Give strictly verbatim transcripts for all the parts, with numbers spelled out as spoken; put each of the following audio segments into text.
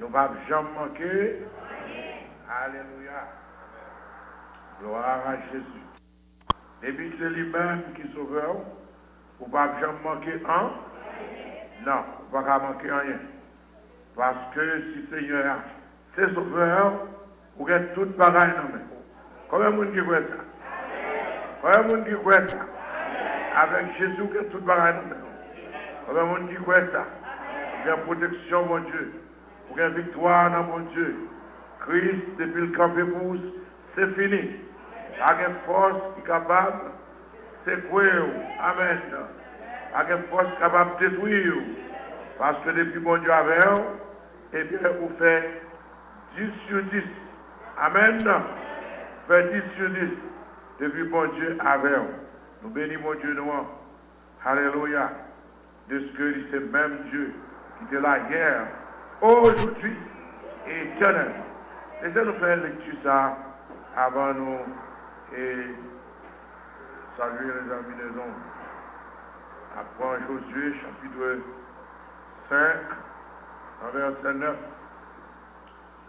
Nou p ap janm manke. Alelouya. Glwa a Jezi. Depi se li menm ki Sovè w, ou p ap janm manke an. Non, ou pa ka manke anyen. Paske si Senyè a se Sovè w, ou gen tout bagay nan men w. Konbyen moun ki kwè sa? Konbyen moun ki kwè sa? Avèk Jezi, ou gen tout bagay nan men w. Konbyen moun ki kwè sa? Ou gen pwoteksyon Bondye. Ou gen viktwa nan Bondye. Kris, depi l kanpe pou ou, se fini. Pa gen fòs ki kapab sekwe w. Amèn. Pa gen fòs ki kapab detwi w. Paske depi Bondye avè w, ebyen, ou fè dis sou dis. Amèn. Ou fè dis sou dis. Depi Bondye avè w. Nou beni Bondye nou an. Alelouya. Dèske li se menm Dye ki te la yè, ojodwi e etènèlman. Lese nou fè lekti sa a avan nou e salye lèzanmi lèzanmi. N ap pran Jozye chapit senk, nan vèsè nèf,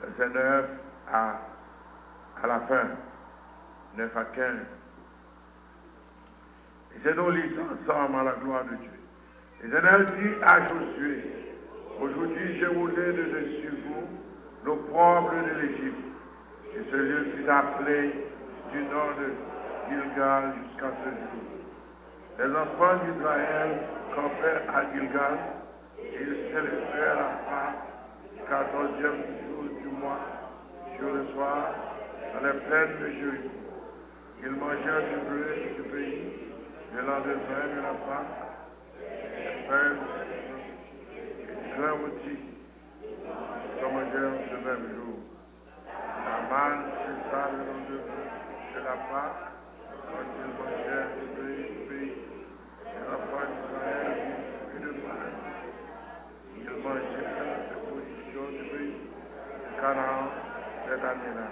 vèsè nèf a, a la fen, nèf a kenz. Laissez-nous lire ça ensemble à la gloire de Dieu. L'Éternel dit à Josué, aujourd'hui j'ai roulé de dessus vous l'opprobre de l'Égypte. Et ce lieu fut appelé du nom de Gilgal jusqu'à ce jour. Les enfants d'Israël campèrent à Gilgal, et ils célébrèrent la Pâque le quatorzième jour du mois, sur le soir, dans les plaines de Jéricho. Ils mangèrent du blé du pays, le lendemain de la Pâque, des fèves et du grain rôti. Ils en mangèrent ce même jour. La manne cessa le lendemain de la Pâque, quand ils mangèrent du blé du pays. Les enfants d'Israël n'eurent plus de manne. Ils mangèrent les productions du pays de Canaan cette année-là.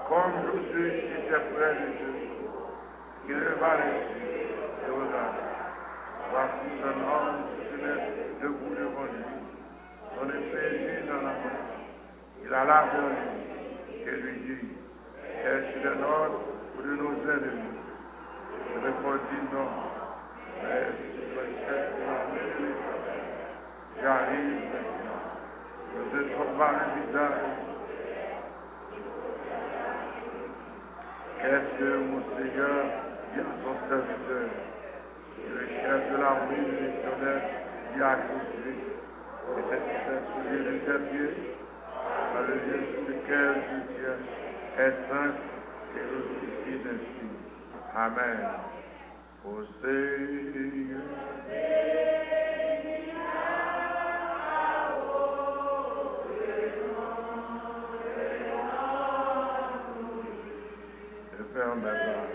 Comme Josué était près de Jéricho, il leva les yeux et regarda. Voici un homme se tenait debout devant lui, son épée nue dans la main. Il alla vers lui et lui dit, es-tu de notre ou de nos ennemis? Il répondit, non, mais je suis le chef de l'armée de l'Éternel. J'arrive maintenant. Ne te tourne pas le visage. Qu'est-ce que mon Seigneur dit à son serviteur? Et le chef de l'armée de l'Éternel dit à Josué, et c'est sur les pieds, dans le lieu sur lequel tu tiens, est saint, et ressuscite ainsi. Amen. Ô Seigneur, ne permets pas.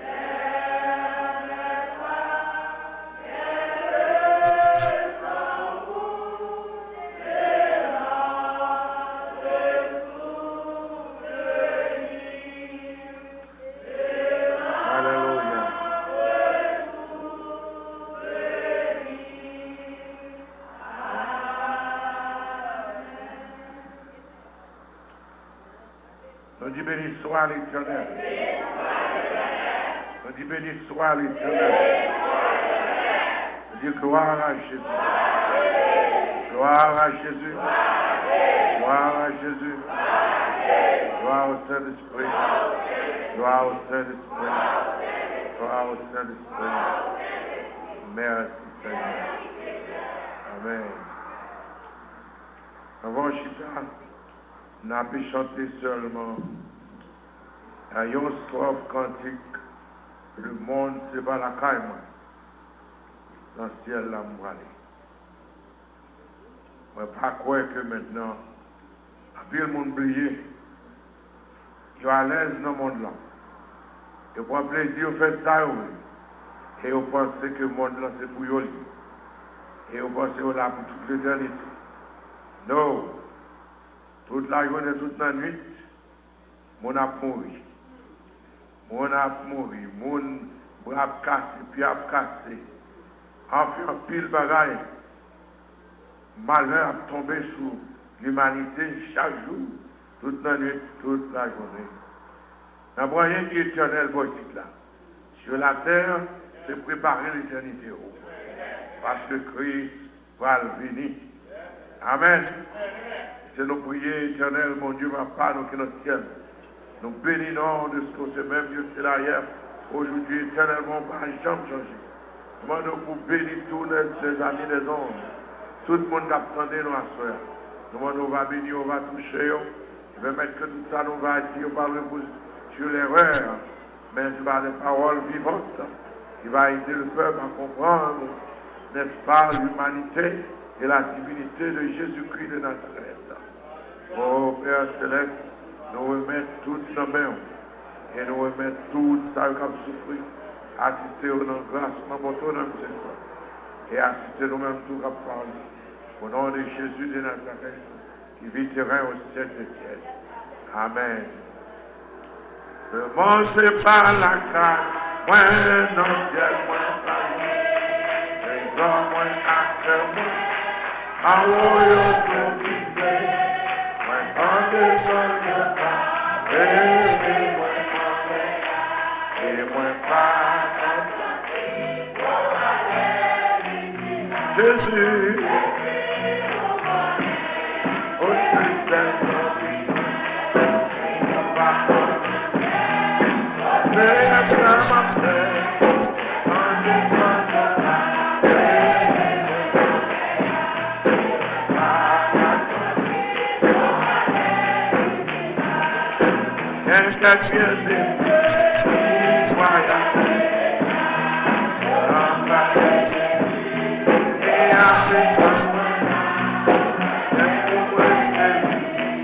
Alelouya. Nou di, beni swa Letènèl. Nou di, beni swa Letènèl. Nou di, gloire à Jésus. Gloire à Jésus. Gloire à Jésus. Gloire au Saint-Esprit. Gloire au Saint-Esprit. Gloire au Saint-Esprit. Mèsi, Senyè. Amèn. Anvan w chita, n ape chante sèlman yon sòf kantik, lemonn se pa lakay mwen, nan syèl la m prale. Mwen pa kwè ke mentnan anpil moun bliye yo alèz nan mond lan. Yo pran plezi, yo fè sa yo vle. E yo panse ke mond lan se pou yo li ye. E yo panse yo la pou tout letènite. No! Tout lajounen, tout lannwit, moun ap mouri. Moun ap mouri. Moun bra ap kase, pye ap kase. Anfen, anpil bagay. Malè ap tonbe sou limanite chak jou, tout lannwit, tout lajounen. Nan pran anyen ki etènèl bò isit la. Sur la terre, se prepare letènite ou. Paske Kris pral vini. Amèn. Se nou priye, Etènèl, Bondye Papa nou ki nan syèl. Nou beni non de ce que se menm Dieu qui est là hier, aujourd'hui, éternellement, pa janm chanje. Nou mande w pou beni tou lèzami lèzonm, tout moun k ap tande nou aswè a. Nou mande w va beni yo, va touche yo, e pèmèt ke tout sa nou va di yo pa repoze sur l'erreur, men se pa de pawòl vivant ki va ede le pèp a konprann, n'est-ce pas, l'humanité et la divinité de Jésus-Christ de Nazareth. O Pè Selès, nou remèt tout nan men w, e nou remèt tout sa yo k ap soufri. Asiste yo nan gras ou, nan bonte w, nan mizèrikòd, e asiste nou menm tou k ap pale. Au nom de Jésus de Nazareth, qui vit et règne au siècle des siècles. Amèn. Devan se pa lakay mwen, nan syèl mwen pa ye. Trezò mwen ak kè mwen, awo yo tou kite. Mwen tande san yo pa, leve mwen kanpe, e mwen pa kontan. Jezi. Gen kèk pyè de vwayaj nan kay e avèk mwen, pou rete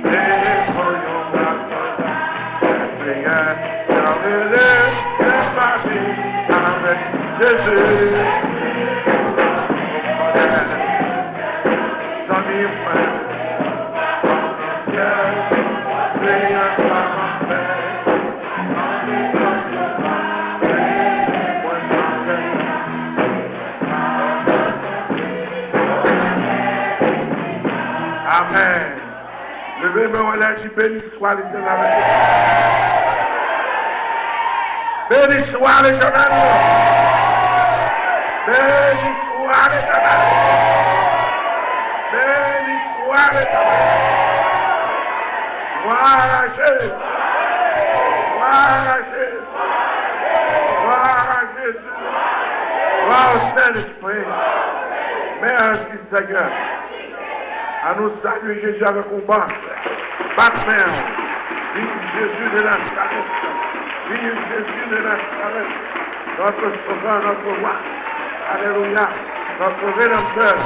devan yon rasanbleman. Senyè, nan rele, fè pati avèk Jezi. Zanmi mwen, amèn. Leve men w anlè, di, Béni soit l'Éternel. Béni soit l'Éternel. Béni soit l'Éternel. Béni soit l'Éternel. Gloire à Jésus. Gloire à Jésus. Gloire à Jésus. Gloire au Saint-Esprit. Mèsi, Senyè. Ann nou salye Jezi avèk yon bas. Bat men w. Vive Jésus de Nazareth. Vive Jésus de Nazareth. Notre Sauveur, notre Roi. Alléluia. Notre Rédempteur.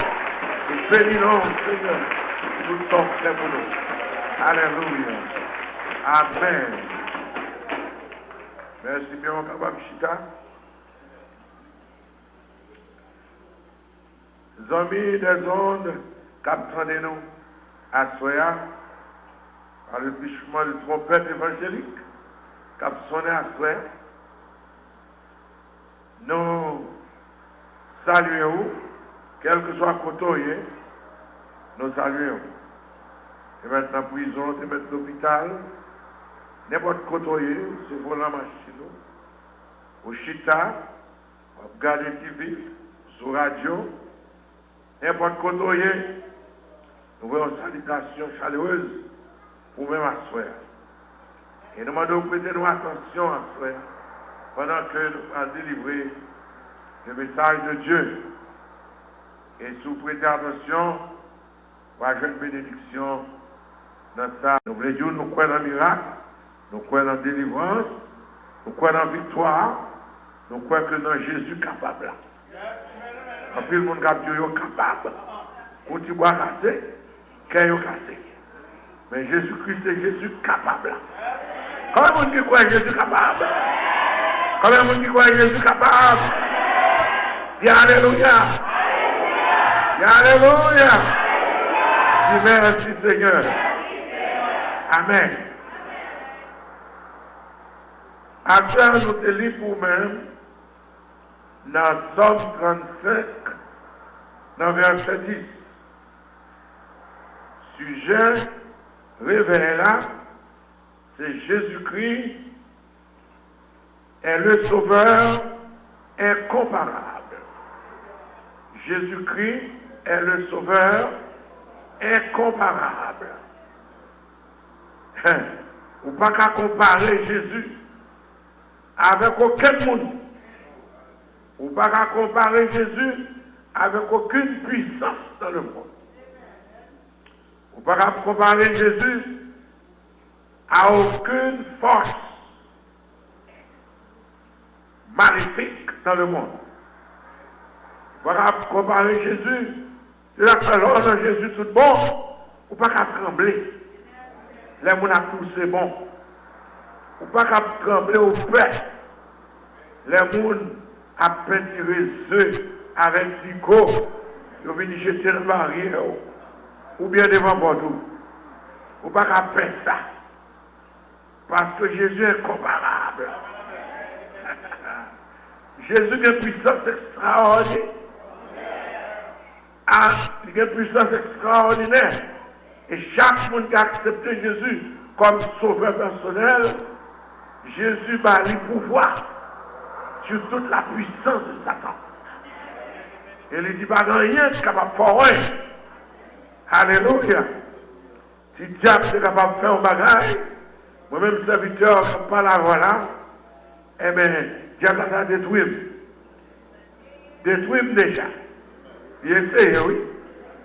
Nou beni non w, Senyè, pou tout sa w fè pou nou. Alléluia. Amèn. Mèsi, byen, w kapab chita. Zanmi dèzond k ap tande nou aswè a, pa le pichman de twonpèt evanjelik k ap sonnen aswè a, nou salye w, kèlkeswa kote w ye, nou salye w. Te mèt nan prizon, te mèt lopital, nenpòt kote w ye, sou volan machin ou, ou chita, w ap gade T V, sou radyo, nenpòt kote w ye, nou voye yon salitasyon chalerez pou ou menm aswè a. E nou mande w prete nou atansyon aswè a, pandan ke nou pral delivre le message de Dieu. E si w prete atansyon, w a jwenn benediksyon nan sa. Nou vle di w, nou kwè nan mirak, nou kwè nan delivrans, nou kwè nan viktwa, nou kwè ke nan Jezi kapab la. Anpil moun k ap di w yo kapab. Kou ti bwa kase, kè yo kase. Men Jezi Kris se Jezi kapab la. Konbyen moun ki kwè Jezi kapab? Konbyen moun ki kwè Jezi kapab? Di alelouya. Di alelouya. Di mèsi, Senyè. Amèn. Aksè a, nou te li pou ou menm nan Sòm trannsenk, nan vèsè dis. Si Sijè revèy la, se Jezikri est le Sauveur incomparable. Jésus-Christ est le Sauveur incomparable. Ou pa ka konpare Jezi avèk okenn moun. Ou pa ka konpare Jezi avèk okenn pwisans dans le monde. Ou pa ka konpare Jezi a okenn fòs maléfique dans le monde. Ou pa ka konpare Jezi, se sa k fè lè w nan Jezi tout bon, ou pa ka tranble. Lè moun ap di w se bon, ou pa ka tranble, ou pè. Lè moun ap pentire ze avèk diko, yo vin jete nan baryè w, oubyen devan pòt ou. Ou pa ka pè sa. Paske Jezi enkonparab. Jezi gen pwisans ekstraòdinè. A, li gen pwisans ekstraòdinè. E chak moun ki aksepte Jezi kòm sovè pèsonèl, Jezi ba li pouvwa sou tout la puissance de Satan. E li di pa gen anyen ki kapab fè w anyen. Alelouya. Si dyab te kapab fè yon bagay, mwen menm sèvitè k ap pale avè w la, enben, dyab la ta detwi m. Detwi m deja. Li eseye, wi,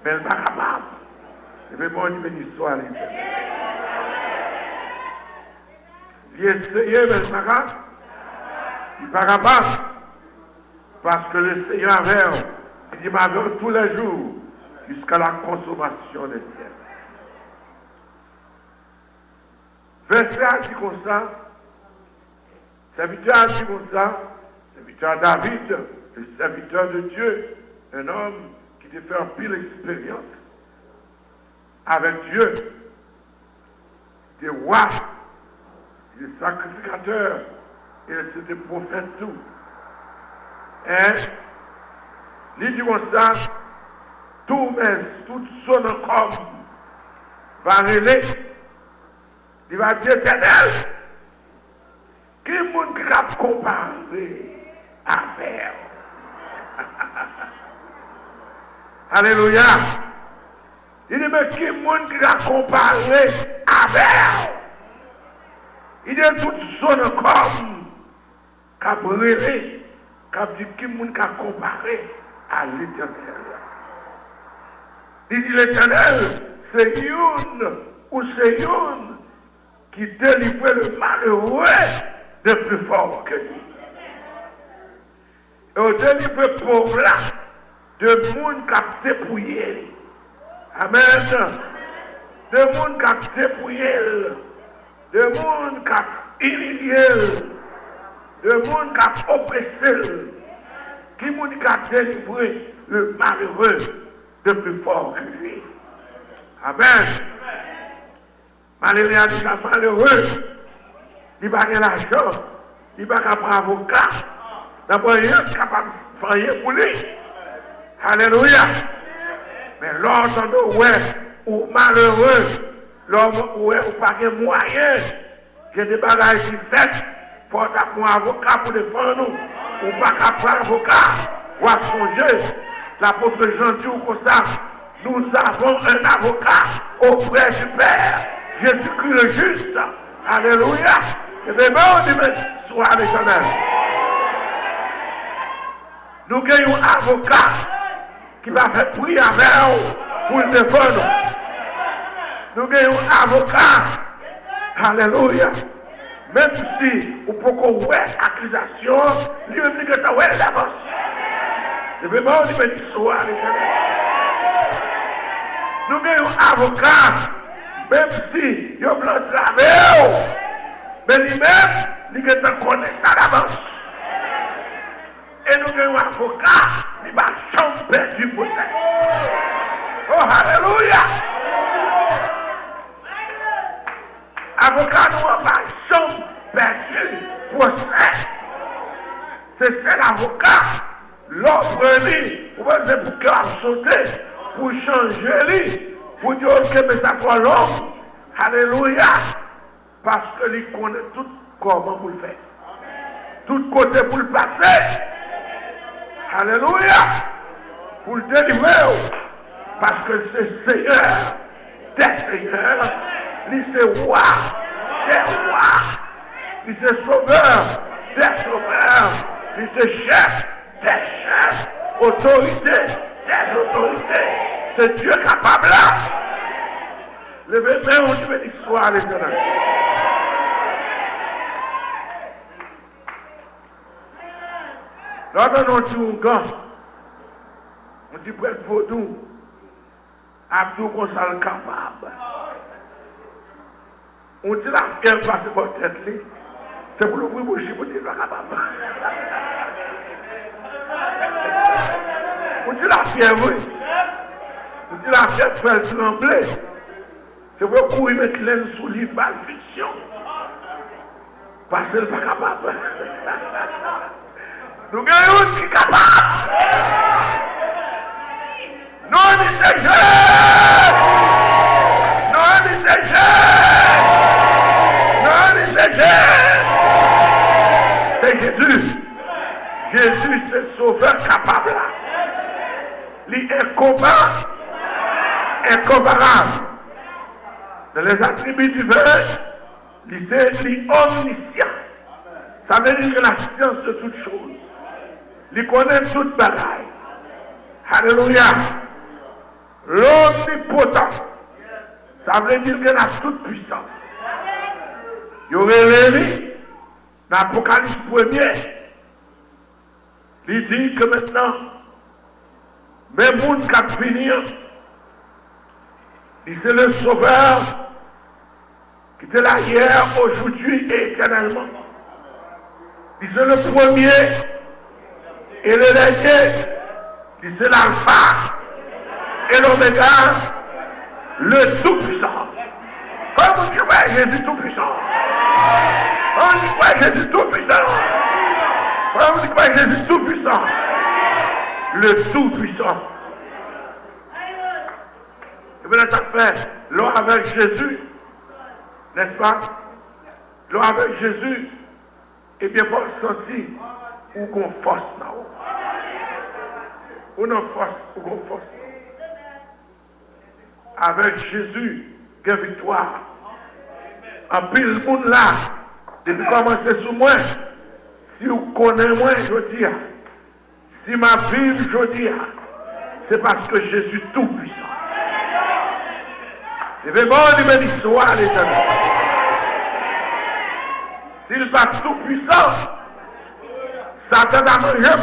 men l pa kapab. Epi Bondye beni swa li. Li eseye, men l pa ka. Li pa kapab. Paske Lesenyè avè w, li di, m avè w tou lè jou, jiska la konsomasyon dè syèk. Vèsè a di konsa, sèvitè a di konsa, serviteur à David, le serviteur de Dieu, un homme qui te fè anpil eksperyans avec Dieu, te wa, li te sakrifikatè, e li te pwofèt tou. En, li di konsa, tou men, tout zo nan kò m va rele, li va di, Etènèl, ki moun ki ka konpare avè w? Alelouya! Li di, men ki moun ki ka konpare avè w? Li di, tout zo nan kò m k ap rele, k ap di, ki moun ka konpare a Letènèl? Li di, Letènèl, se youn, ou se youn ki delivre le malere de pli fò ke li. E w delivre pòv la de moun k ap depouye li. Amèn. De moun k ap depouye l. De moun k ap imilye l. De moun k ap oprese l. Ki moun k ap delivre le malere de pli fò ke li? Amèn. Malere a deja malere. Li pa gen lajan. Li pa ka pran avoka. Nan pwen yon kapab fè anyen pou li. Alelouya. Men lè w tande w wè ou malere, lè w wè ou pa gen mwayen, gen de bagay ki fèt, fò w t ap pran avoka pou defann ou. Ou pa ka pran avoka. W ap sonje, lapot Jan di w konsa, nous avons un avocat auprès du Père, Jésus-Christ le juste. Alelouya. Ebyen, men w di, men swa Letènèl. Nou gen yon avoka ki pa fè pri avè w pou l defann ou. Nou gen yon avoka, alelouya, menm si ou poko wè akizasyon an, li menm li gentan wè l davans. Epi, men w di, men swa Letènèl. Nou gen yon avoka, menm si yo vle antrave w, men li menm, li gentan konnen sa davans. E nou gen yon avoka, li pa janm pèdi pwosè. Oh, alelouya! Avoka nou an pa janm pèdi pwosè. Se sèl avoka, lè w pran li, ou panse pou kè w ap sote, pou chanje li, Pou di yo kenbe sa twò long. Alelouya. Paske li konnen tout kòman pou l fè. Tout kote pou l pase. Alelouya. Pou l delivre w. Paske l se Seyè dè seyè. Li se Wa dè wa. Li se Sovè dè sovè. Li se Chèf dè chèf. Otorite dè otorite. Se Dye kapab la. Leve men w, di, "Beni swa Letènèl." Lè w tande yon ti oungan, yon ti prèt vodou, ap di w konsa l kapab. Yon ti lafyèv pase bò tèt li, se pou l ouvri bouch li pou l di l pa kapab. Yon ti lafyèv, wi. Yon ti lafyèv fè l tranble. Se pou yo kouri met lenn sou li, ba l fiksyon. Paske l pa kapab. Nou gen youn ki kapab. Non li se Jezi. Non li se Jezi. Non li se Jezi. Se Jezi. Jezi se Sovè kapab la. Li enkonpa, enkonparab. Dans les attributs divins, li se, li omnisyan. Sa vle di l gen la science de toutes choses. Li konnen tout bagay. Alelouya. L'omnipotent. Sa vle di l gen la toute puissance. Yo rele li nan Apokalis premye. Li di ke mentnan, men moun k ap vini an, li se le Sauveur qui était là hier, aujourd'hui et éternellement. Li se le premier et le dernier. Li se l'Alpha et l'Oméga, le Tout-Puissant. Fò yon moun ki kwè Jezi Tout-Puissant. Fò yon moun ki kwè Jezi Tout-Puissant. Fò yon moun ki kwè Jezi Tout-Puissant. Le Tout-Puissant. Ebyen, sa k fè, lè w avèk Jezi, nèspa? Lè w avèk Jezi, ebyen, fò w santi ou gon fòs nan ou. Ou nan fòs, ou gon fòs nan ou. Avèk Jezi, gen viktwa. Anpil moun la, depi kòmanse sou mwen, si w konnen mwen jodi a, si m ap viv jodi a, se paske Jezi Toupisan. Leve men w, di, "Beni swa Letènèl." Si l pa t toupisan, Satan ta manje m.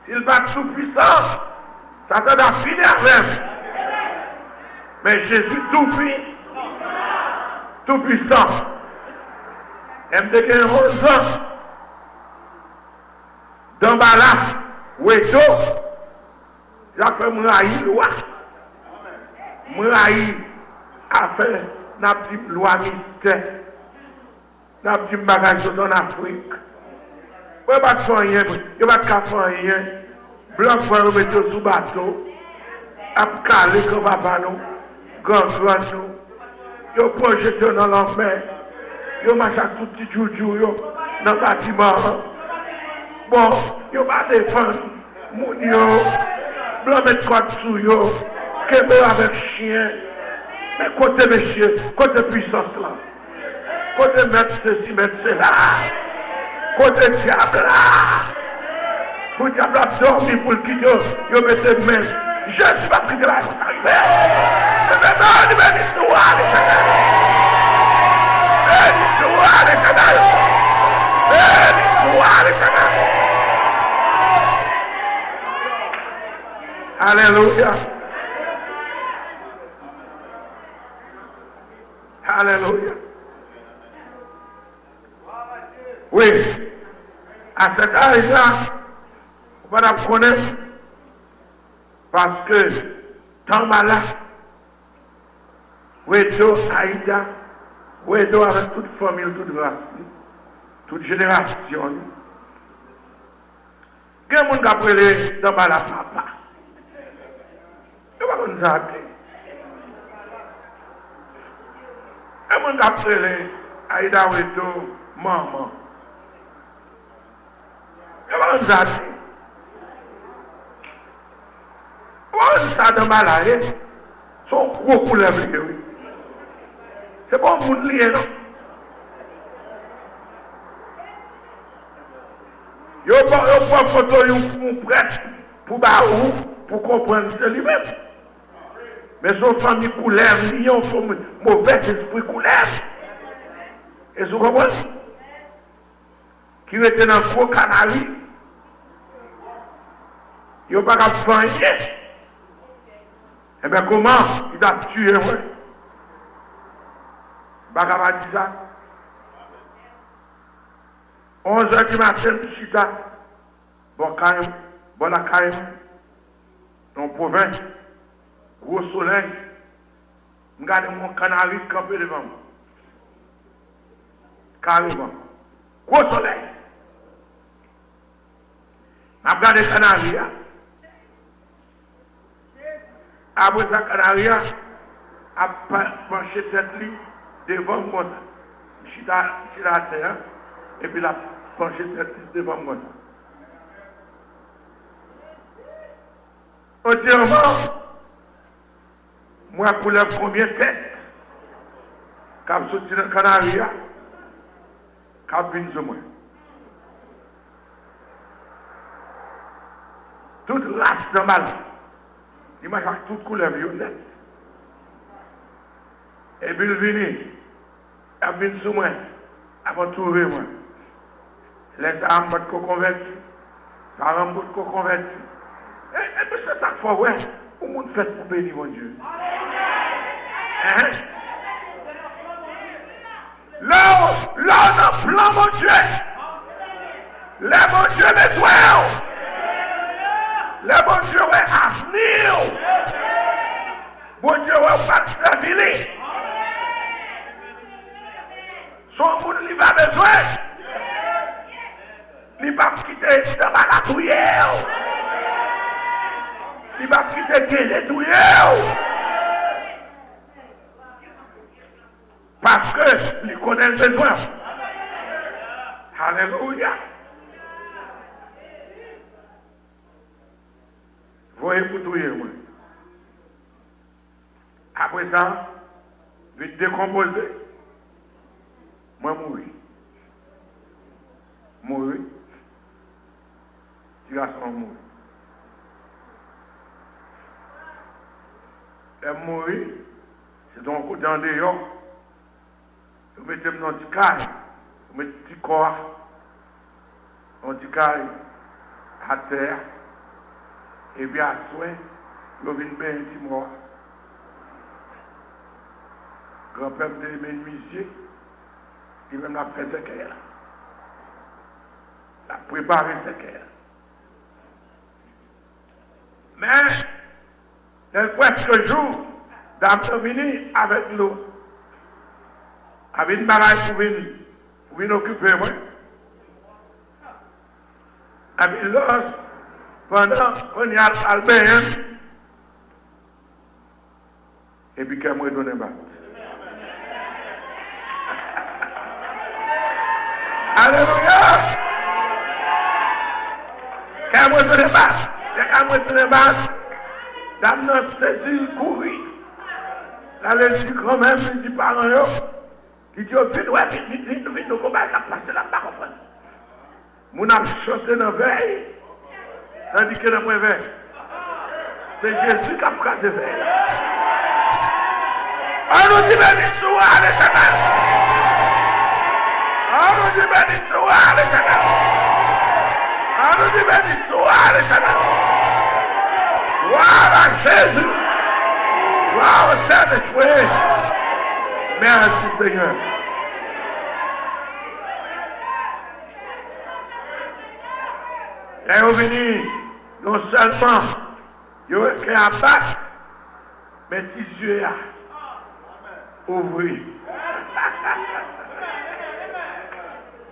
Si l pa t toupisan, Satan ta fini avè m. Men Jezi toupi, toupisan. Lè m te gen onz an, Danbala, Weto, sa fè m rayi lwa. M rayi afè n ap di m lwa mistè. N ap di m bagay sot ann Afrik. Bon, yo pa t fè anyen, yo pa t ka fè anyen. Blan pran yo mete yo sou bato, ap kale granpapa nou, grangrann nou. Yo pran jete yo nan lanmè. Yo mache ak tout ti djoudjou yo nan batiman an. Bon, yo pa defann moun yo. Blan met kòd sou yo, kenbe yo avèk chen. Men kote mesye, kote pisans lan? Kote mèt sesi, mèt sela? Kote dyab la? Pou dyab la dòmi, pou l kite yo, yo mete men. Jezi p ap kite bagay konsa rive. Leve men w, di, "Beni swa Letènèl." Beni swa Letènèl. Beni swa Letènèl. Alelouya. Alelouya. Wi. A sèt aj la, ou pa t ap konnen, paske Danbala, Weto, Ayida, Weto avèk tout fanmi l, tout ras li, tout jenerasyon li. Gen moun k ap rele Danbala papa. Yo pa konn Zaki. E moun k ap rele Aida Weto manman. Yo pa konn sa di. Ou pa konn sa danbala ye? Se yon gwo koulèv li ye, wi. Se pa yon moun li ye, non. Yo pran, yo pran foto yon, yon prèt pou ba ou, pou konprann se li menm. Men se yon fanmi koulèv li ye, yon fanmi movèzespri koulèv. Èske w konprann? Ki rete nan gwo kanari, yo pa ka fè anyen. Enben, kòman li t ap tiye mwen? M pa ka pa di sa. Onz è di maten, m chita bò kay, bò lakay mwen, nan pwovens, gwo solèy. M gade yon kanari kanpe devan m. Kareman. Gwo solèy. M ap gade kanari a. Apre sa, kanari a ap pa-, panche tèt li devan m konsa. M chita, m chita atè a, epi l ap panche tèt li devan m konsa. Antyeman, m wè koulèv konbyen tèt k ap soti nan kanari a, k ap vin sou mwen. Tout ras nan bal, li mache ak tout koulèv yo nèt. Epi l vini, y ap vin sou mwen, y ap antoure mwen. Lè sa a, m pa t ko konvèti, paran m pa t ko konvèti. E, e, men se sa k fè w wè, yon moun fèt pou beni Bondye. Hein? Lè w, lè w nan plan Bondye, lè Bondye bezwen w, lè Bondye wè avni w, Bondye wè w pral sèvi li. Se yon moun li pa bezwen. Li p ap kite danbala touye w. Li p ap kite gele touye w. Paske li konnen l bezwen w. Alelouya. Voye pou touye mwen. Apre sa, vin dekonpoze. Mwen mouri. Mouri. Ti gason an mouri. Lè m mouri, se te yon kote andeyò. Yo mete m nan ti kay. Yo mete ti kò a nan ti kay atè a. Epi aswè, yo vin benyen ti mò a. Granpè m te menizye, li menm l ap fè sèkèy la. L ap prepare sèkèy la. Men, lè l prèske jou, dam nan vini avèk dlo. Avin bagay pou vin, pou vin okipe mwen. Avin lòs, pandan kounye a l al benyen m. Epi kè m retounen bat. Alelouya! Kè m retounen bat. Lè kè m retounen bat, dam nan sezi, l kouri. L ale di granmè m, li di paran yo. Li di yo, "Vin wè, vin, vin, vin, vin, nou gon bagay k ap pase la, m pa konprann." Moun ap chante nan vèy, tandike nan pwen vèy. Se Jezi k ap kraze vèy la. An nou di beni sou a Letènèl. An nou di beni sou a Letènèl. An nou di beni sou a Letènèl. Glwa a Jezi. Glwa o Sentespri. Mèsi, Senyè. Lè yo vini, non sèlman yo wè kè a bat, men ti zye a ouvri.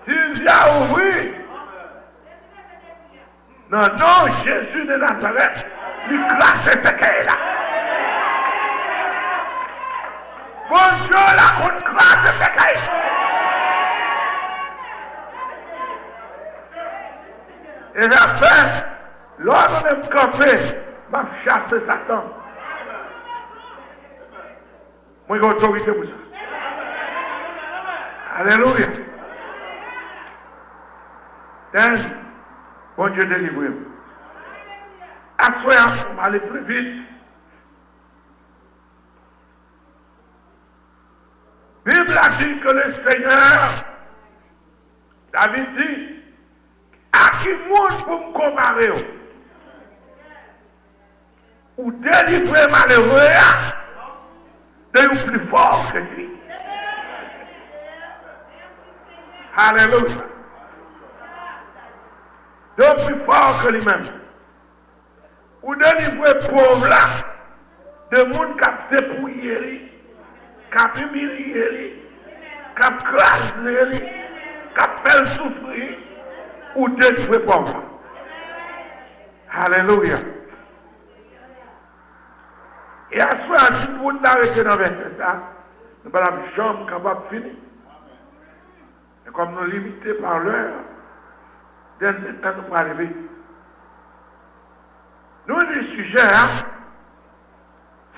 Ti zye a ouvri. Nan non Jezi de Nazarèt, li kraze sèkèy la. Bondye la konn kraze fèkèy. E sa fè, lè w ap tande m kanpe, m ap chase Satan. Mwen gen otorite pou sa. Alelouya. Then, Bondye delivre m. Aswè a, m ale pli vit. Bib la di ke le Senyè, David di, a ki moun pou m konpare w? Ou delivre malere a de yon pli fò ke li. Alelouya. De yon pli fò ke li menm. Ou delivre pòv la de moun k ap depouye li, k ap imilye li, k ap kraze li, k ap fè l soufri. Ou delivre pòv la. Alelouya. E aswè a, si nou ta rete nan vèsè sa, nou pa t ap janm kapab fini. Men kòm nou limite pa lè, then mentnan nou pral leve. Nou di sijè a,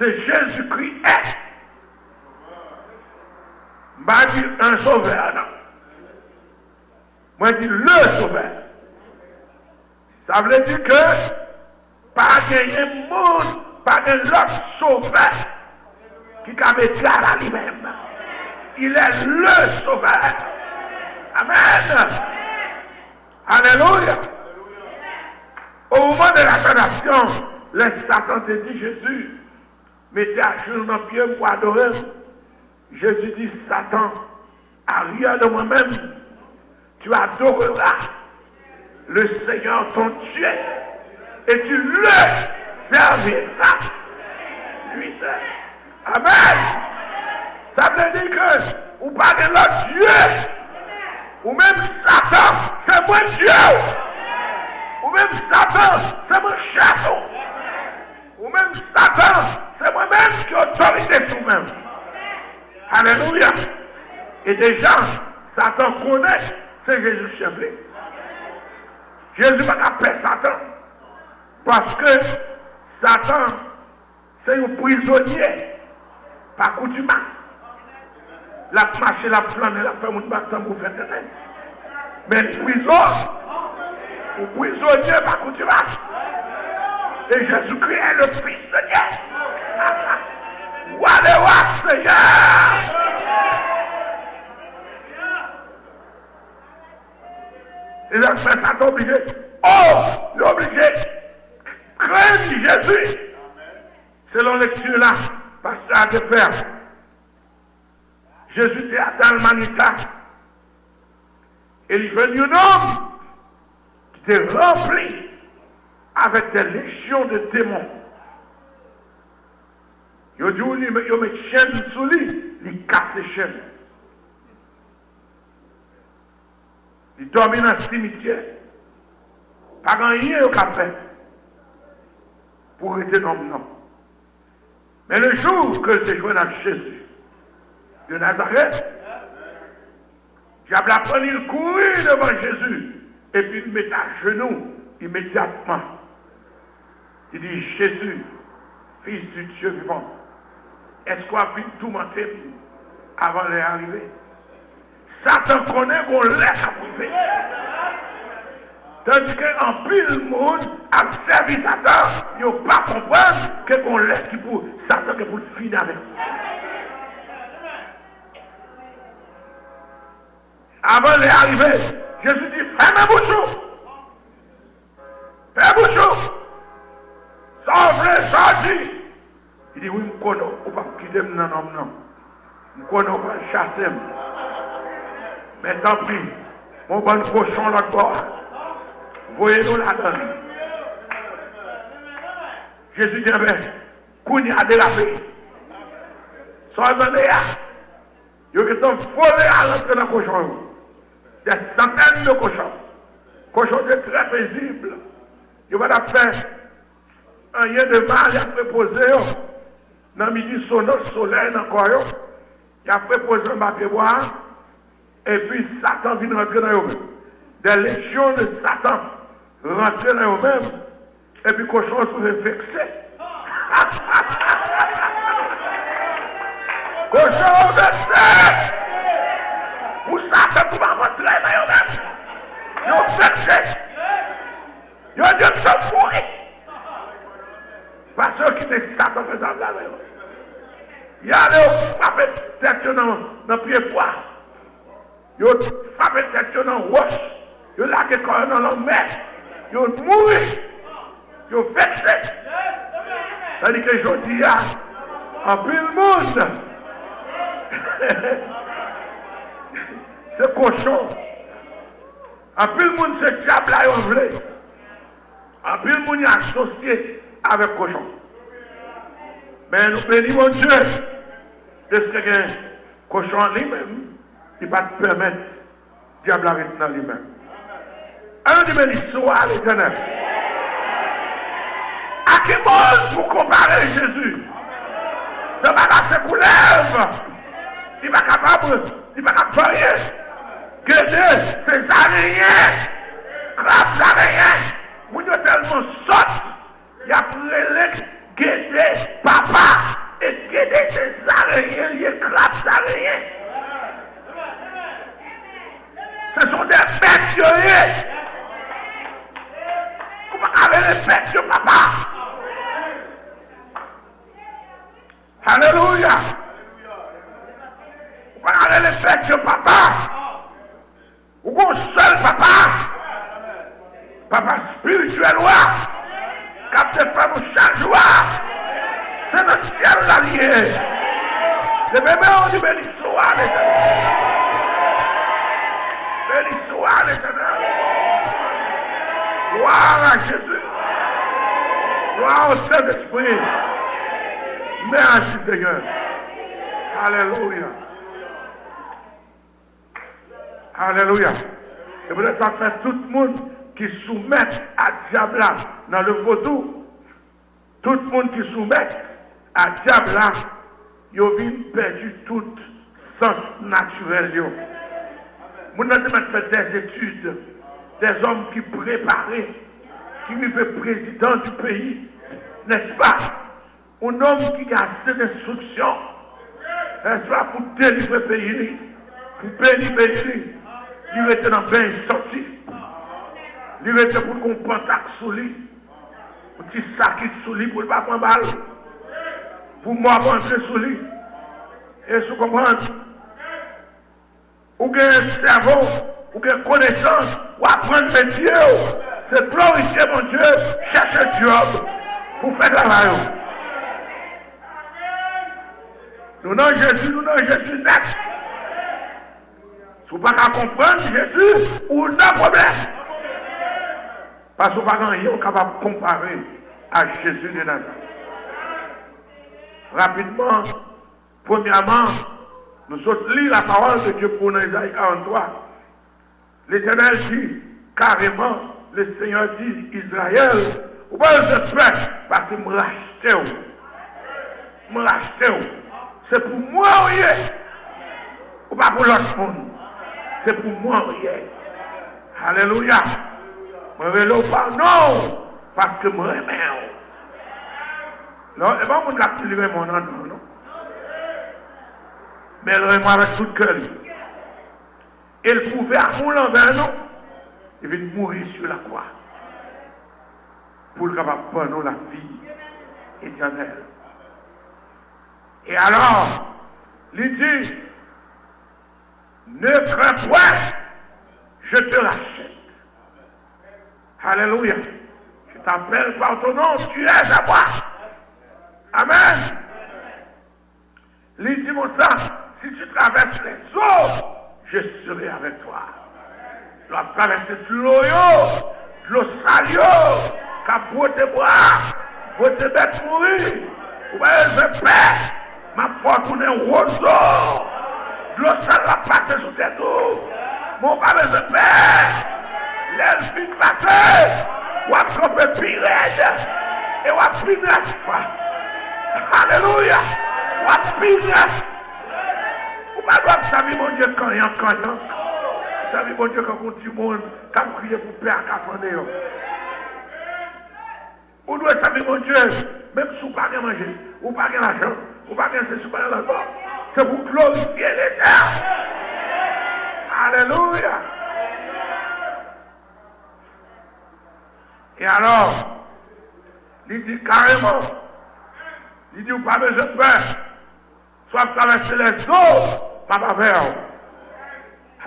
se Jezikri è. M pa di un sauveur, non. Mwen di le Sauveur. Sa vle di ke pa genyen moun, pa gen lòt sovè ki ka egal a li menm. Il est le Sauveur. Amen. Alelouya. Au moment de la tentation, lè Satan te di Jezi, mete ajenou nan pye m pou adore m, Jezi di, Satan, arrière de moi-même, tu adoreras le Seigneur ton Dieu et tu le serviras lui seul. Amen. Sa vle di ke ou pa gen lòt dye. Ou menm Satan, se mwen Dye w. Ou menm Satan, se mwen chèf ou. Ou menm Satan, se mwen menm ki otorite sou men w. Alelouya. E deja, Satan konnen se Jezi k chèf li. Jezi pa ka pè Satan. Paske Satan se yon prizonye pa kontimas. L ap mache, l ap flannen, l ap fè moun bat tanbou, fè tenten. Men prizon, ou prizonye pa kontimas. Et Jésus-Christ est le Fils de Dieu. Roi des rois, Seigneur. E lè fè sa, te oblije, oh, li oblije kreye Jezi. Selon lekti la, pastè a te fè a, Jezi te a Dalmanuta e li jwenn yon nonm ki te ranpli avèk de lejyon de demon. Yo di w li, yo met chenn sou li, li kase chenn. Li dòmi nan simityè. Pa gen anyen yo ka fè pou rete nonm nan. Men le jou ke l te jwenn ak Jezi de Nazarèt, dyab la pran li, l kouri devan Jezi, epi l met ajenou imedyatman. Li di, Jezi, Fis di Dye vivan, èske w ap vin toumante m avan lè a rive? Satan konnen gon lè k ap rive. Tandike anpil moun ap sèvi Satan, yo pa konprann ke gon lè ki pou Satan gen pou l fini avèk yo. Avan lè a rive, Jezi di, fèmen bouch ou! Fè bouch ou! Sa w vle, sa w di! Li di, wi, m konnen w p ap kite m nan nonm nan. M konnen w pral chase m. Men tanpri, yon bann kochon lòt bò a. Voye nou ladan l. Jezi di, enben, kounye a derape. Sa w tande a? Yo gentan vole al antre nan kochon yo. Des centaines de cochons. Kochon te trè pezib. Yo pa t ap fè anyen de mal, y ap repoze yo nan midi sono, solèy nan kò yo. Y ap repoze anba pyebwa a, epi Satan vin rantre nan yo menm. Des légions de Satan rantre nan yo menm, epi kochon an twouve vekse. Kochon an vekse! Pou Satan twouve rantre nan yo menm. Yo vekse. Yo di yo sot mouri. Paske yo kite Satan fè travay la nan yo. Y ale, yo frape tèt yo nan, nan pye bwa. Yo frape tèt yo nan wòch. Yo lage kò yo nan lanmè. Yo mouri. Yo vekse. Tandike jodi a, anpil moun, se kochon. Anpil moun se dyab la yo vle. Anpil moun yo asosye avèk kochon. Men nou beni Bondye, dèske gen kochon an li menm, li pa t pèmèt dyab la ret nan li menm. An nou di, beni swa Letènèl. A ki moun pou konpare Jezi? Nan bagay se koulèv. Li pa kapab, li pa kapab fè anyen. Gede, se zarenyen. Krab zarenyen. Moun yo tèlman sòt, y ap rele Gede papa. E Gede se zarenyen, li ye krab zarenyen. Se son de bèt yo ye. Ou pa ka rele bèt yo papa. Alelouya. Ou pa ka rele bèt yo papa. Ou gon sèl papa. Papa espirityèl ou a, k ap defann ou chak jou a, se nan syèl la li ye. Leve men w, di, beni swa Letènèl. Beni swa Letènèl. Gloire à Jésus. Gloire au Saint-Esprit. Merci Seigneur. Alelouya. Alelouya. Se poutèt sa fè tout moun ki soumèt a dyab la nan le vodou, tout moun ki soumèt a dyab la, yo vin pèdi tout sans natirèl yo. Moun nan te mèt fè des études, des hommes ki prepare, ki rive prezidan du peyi, nèspa? Un nonm ki gen ase denstriksyon, nèspa, pou delivre peyi li, pou beni peyi li, li rete nan beny sòti. Li rete pou l gon pantak sou li, yon ti sakit sou li pou l pa pran bal, pou mò pa antre sou li. Èske w konprann? Ou gen sèvo, ou gen konesans, ou aprann metye w. Se glorifye Bondye, chèche djòb pou fè travay ou. Nou nan Jezi, nou nan Jezi nèt. Si w pa ka konprann Jezi, ou nan pwoblèm. Paske w pa gen anyen w kapab konpare a Jezi de Nazarèt. Rapidman, premyèman, nou sot li lapawòl de Dye pou nou nan Izayi karanntwa. Letènèl di kareman, le Seigneur di, Izrayèl, ou pa bezwen pè, paske m rachte w. M rachte w. Se pou mwen w ye. Ou pa pou lòt moun. Se pou mwen w ye. Alelouya. Mwen rele w pa non w, paske m renmen w. Non, e pa moun k ap di li renmen w nan non, non. Men l renmen w avèk tout kè li. E l pwouve amou l anvè nou. Li vin mouri sou lakwa pou l kapab ban nou lavi etènèl. E alò, li di, ne crains point, je te rachète. Alelouya. Je t'appelle par ton nom, tu es à moi. Amen. Li di konsa, si tu traverses les eaux, je serai avec toi. Lè w ap travèse dlo yo, dlo sal yo, k ap bwote bwa, bwote bèt mouri, ou pa bezwen pè, m ap fè w tounen wozo. Dlo sal la ap pase sou tèt ou. Men w pa bezwen pè. Lè l fin pase, w ap kanpe pi rèd. E w ap pi nèf. Alelouya. W ap pi nèf. Pa dwe ap sèvi Bondye kanyan kanyan. Sèvi Bondye kankou timoun k ap kriye pou pè a ka fè deyò. Ou dwe sèvi Bondye, menm si w pa gen manje, ou pa gen lajan, ou pa gen sesi, ou pa gen lòt. Se pou glorifye Letènèl. Alelouya! E alò, li di kareman, li di, ou pa bezwen pè. Si w ap travèse lèzo, m ap avè w.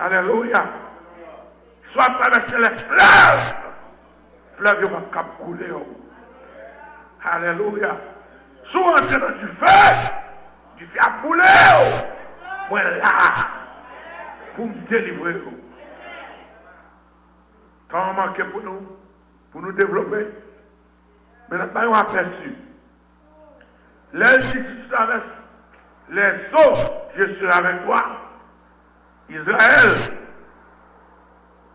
Alelouya! Si w ap travèse lèflèv, flèv yo p ap kab koule w. Alelouya! Si w antre nan dife, dife ap boule w. Mwen la pou m delivre w. Tan an manke pou nou, pou nou devlope. Men n ap bay yon apèsi. Lè l di, si tu traverses les eaux, je serai avec toi. Israël,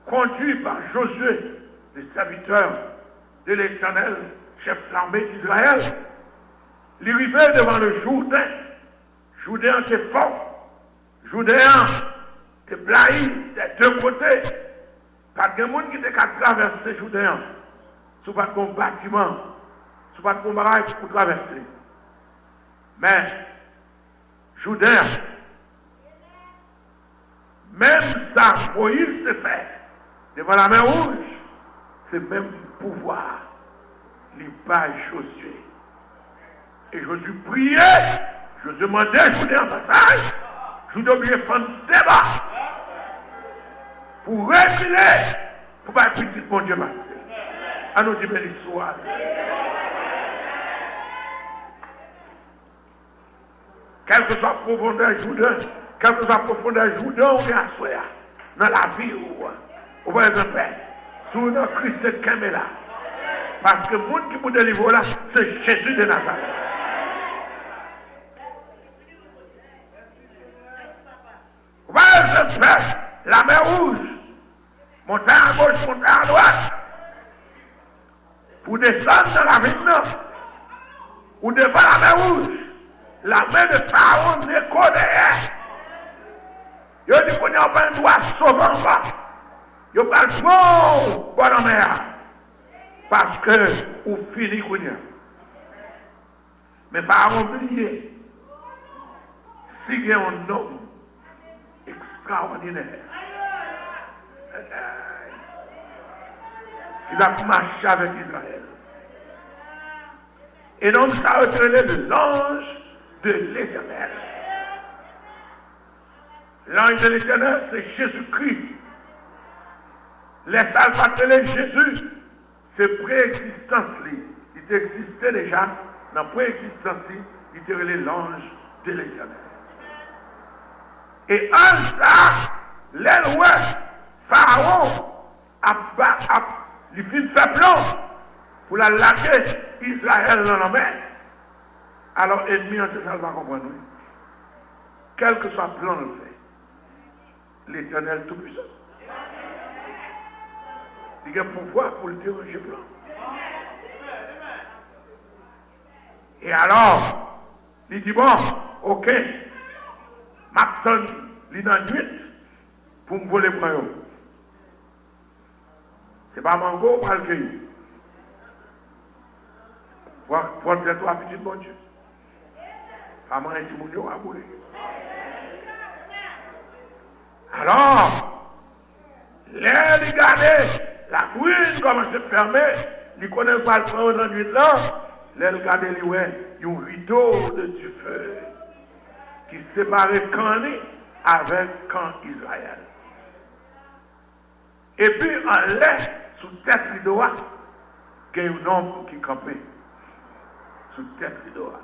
conduit par Josué, le serviteur de l'Éternel, chef l'armée d'Israël, li rive devan le Jourdain. Jourdain an te fò. Jourdain an te blayi dè de kote. Pa t gen moun ki te ka travèse Jourdain an si w pa t gen yon batiman, si w pa t gen yon bagay pou travèse. Men, Jourdain an, menm sa Moyiz te fè devan Lamè Wouj, se menm pouvwa a li bay Jozye. E Jozye priye, Jozye mande Jourdain an pasaj, Jourdain oblije fann de bò pou rekile, pou bay pitit Bondye pase. Ann nou di, beni swa. Kèlkeswa pwofondè Jourdain, kèlkeswa pwofondè Jourdain ou gen aswè a, nan lavi w, ou pa bezwen pè. Si w nan Kris, se kenbe la. Paske moun ki pou delivre w la, se Jezi de Nazarèt. Ou pa bezwen pè. Lamè Wouj, montay agoch, montay adwat. Pou desann nan ravin nan, ou devan Lamè Wouj, lame de Farawon neko dèyè. Yo di, kounye a ou pa gen dwa sove ankò. Yo pral pran w bò lanmè a, paske ou fini kounye a. Men pa bliye, si gen yon nonm ekstraòdinè ki t ap mache avèk Izrayèl, e nonm sa yo te rele l'ange de l'Éternel. L'ange de l'Éternel, se Jezikri. Lè sa l pa t rele Jezi, se pre-egzistans li. Li te egziste deja nan pre-egzistans li, li te rele l'ange de l'Éternel. E anj sa, lè l wè Farawon ap ba, ap, li fin fè plan pou l al lage Izrayèl nan lanmè, alò, ènmi an, se sa l pa konprann, wi. Kèlkeswa plan l fè, Letènèl Toupisan, li gen pouvwa pou l deranje plan. E alò, li di, bon, oke, m ap tann li nan nuit pou m vole pran yo. Se pa mango ou pral keyi. Pran, pran tèt ou a pitit Bondye. Pa manyen timoun yo, w a boule. Alò, lè li gade, labrin kòmanse fèmen, li konnen l pral pran yo nan nuit lan. Lè l gade, li wè yon rido de dife ki separe kan li avèk kan Izrayèl. Epi anlè, sou tèt rido a, gen yon nonm ki kanpe sou tèt rido a.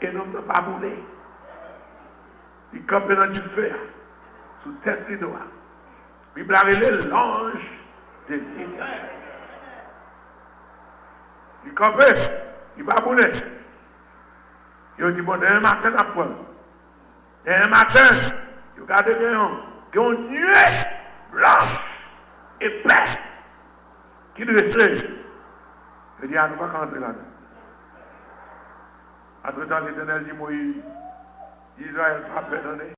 E nonm nan pa boule. Li kanpe nan dife a, sou tèt rido a. Bib la rele l'ange de l'Éternel. Li kanpe, li pa boule. Yo di, bon, demen maten n ap pran l. Demen maten, yo gade, gen yon, gen yon nuit blanch, epè, ki drese. Yo di, a, nou pa ka antre ladan. Antretan, Letènèl di Moyiz, Izrayèl pa pè tande.